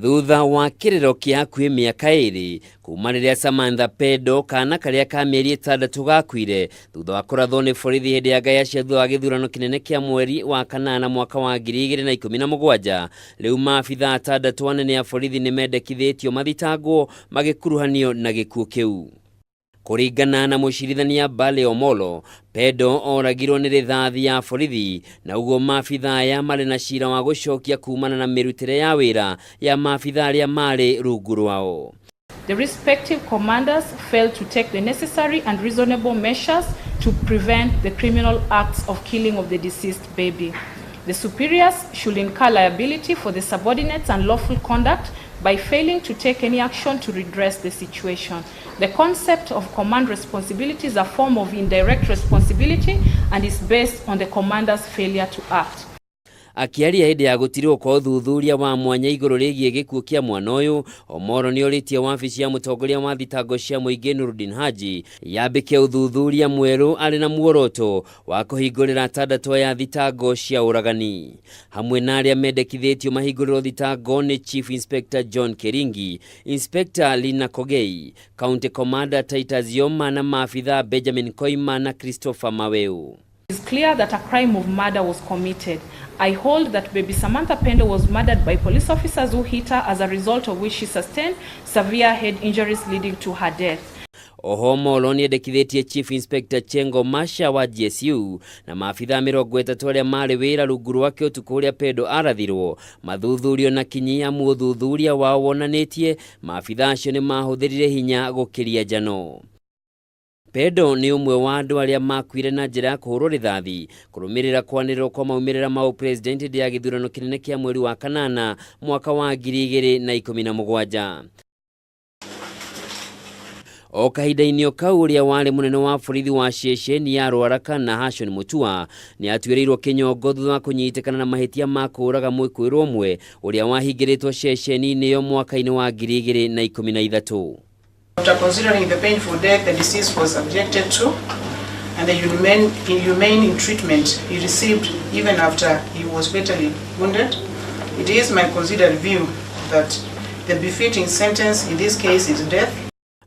Thutha wa kĩrĩro kĩa hakuhĩ mĩaka 2 kuma rĩrĩa Samantha Pendo kana karĩa ka mĩeri 6 gakuire thutha wa kũrathwo nĩ borithi hĩndĩ ya ngaya cia thutha wa gĩthurano kĩnene kĩa mweri wa kanana mwaka wa 2017, rĩu maabitha 6 anene a borithi nĩ mendekithĩtio mathitangwo magĩkuruhanio na gĩkuũ kĩu. Kũringana na mũcirithania Bale Omolo, Pendo oragirwo nĩ rithathi ya borithi na ũguo maabitha aya marĩ na cira wa gũcokia kumana na mĩrutĩre ya wĩra ya maabitha arĩa marĩ rungu rwao. The respective commanders failed to take the necessary and reasonable measures to prevent the criminal acts of killing of the deceased baby. The superiors should incur liability for the subordinates' unlawful conduct by failing to take any action to redress the situation. The concept of command responsibility is a form of indirect responsibility and is based on the commander's failure to act. Akĩaria hĩndĩ ya gũtirwo kwa ũthuthuria wa mwanya igũrũ rĩgiĩ gĩkuũ kĩa mwana ũyũ, Omolo nĩorĩtie wabici ya mũtongoria wa thitango cia mũingĩ Nurdin Haji yambĩke ũthuthuria mwerũ arĩ na muoroto wa kũhingũrĩra 6 aya thitango cia ũragani. Hamwe na arĩa mendekithĩtio mahingũrĩrwo thitango nĩ Chief Inspector John Keringi, Inspector Lina Kogei, County Commander Titus Yoma na maabitha Benjamin Koima na Christopher Maweu. It is clear that a crime of murder was committed. I hold that baby Samantha Pendo was murdered by police officers who hit her, as a result of which she sustained severe head injuries leading to her death. Oho Omolo nĩendekithĩtie Chief Inspector Chengo Masha wa GSU na maabitha 30 arĩa marĩ wĩra rungu rwake ũtukũ ũrĩa Pendo arathirwo mathuthurio na kinyi, amu ũthuthuria wao wonanĩtie maabitha acio nĩ mahũthĩrire hinya gũkĩria njano. Pendo nĩ ũmwe wa andũ arĩa makuire na njĩra ya kũhũrwo rithathi kũrũmĩrĩra kwanĩrĩrwo kwa maumĩrĩra ma ũpresident hĩndĩ ya gĩthurano kĩnene kĩa mweri wa kanana mwaka wa 2017. O kahinda-inĩ o kau, ũrĩa warĩ mũnene wa borithi wa ceceni ya Ruaraka na Hashon Mutua nĩ atuĩrĩirwo kĩnyongo thutha wa kũnyitĩkana na mahĩtia ma kũũraga mwĩkũĩrwo ũmwe ũrĩa wahingĩrĩtwo ceceni-inĩ ĩyo mwaka-inĩ wa 2013. After considering the painful death the deceased was subjected to and the inhumane treatment he received even after he was fatally wounded, it is my considered view that the befitting sentence in this case is death.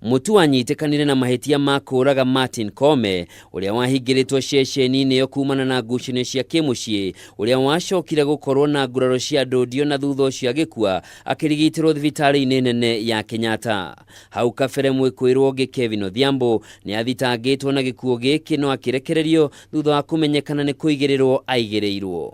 Mutua anyitĩkanire na mahĩtia ma kũũraga Martin Kome ũrĩa wahingĩrĩtwo ceceni-inĩ ĩyo kumana na ngucanio cia kĩmũciĩ, ũrĩa wacokire gũkorwo na nguraro cia ndũndio na thutha ũcio agĩkua akĩrigitĩrwo thibitarĩ-inĩ nene ya Kenyatta. Hau kabere mwĩkũĩrwo ũngĩ Kevin Odhiambo nĩ athitangĩtwo na gĩkuũ gĩkĩ no akĩrekererio thutha wa kũmenyekana nĩ kũigĩrĩrwo aigĩrĩirwo.